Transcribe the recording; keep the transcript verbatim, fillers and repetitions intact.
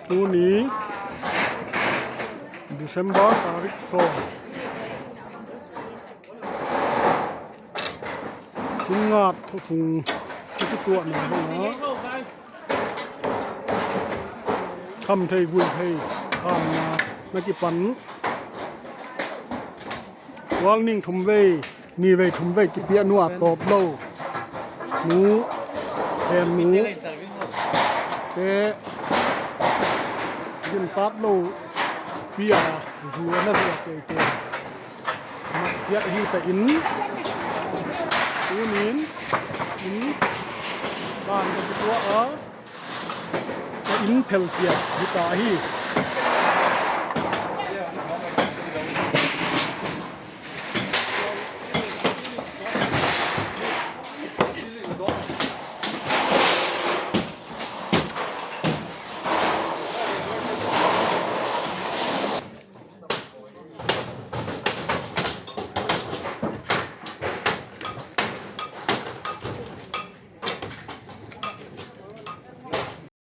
Tuni December tarik sawm, Singngat khaw sung ka ti tuah na hmanga kham thei vui thei khamna na kipan warning thum vei, ni vei thum vei kipia nuah tawp lo nu, hen nu te, din tap lo pia, zu na zu a tei te. Mat kiat hi ta in, tunin in kan ka ti tua a, ka in phel kiat hi ta hi.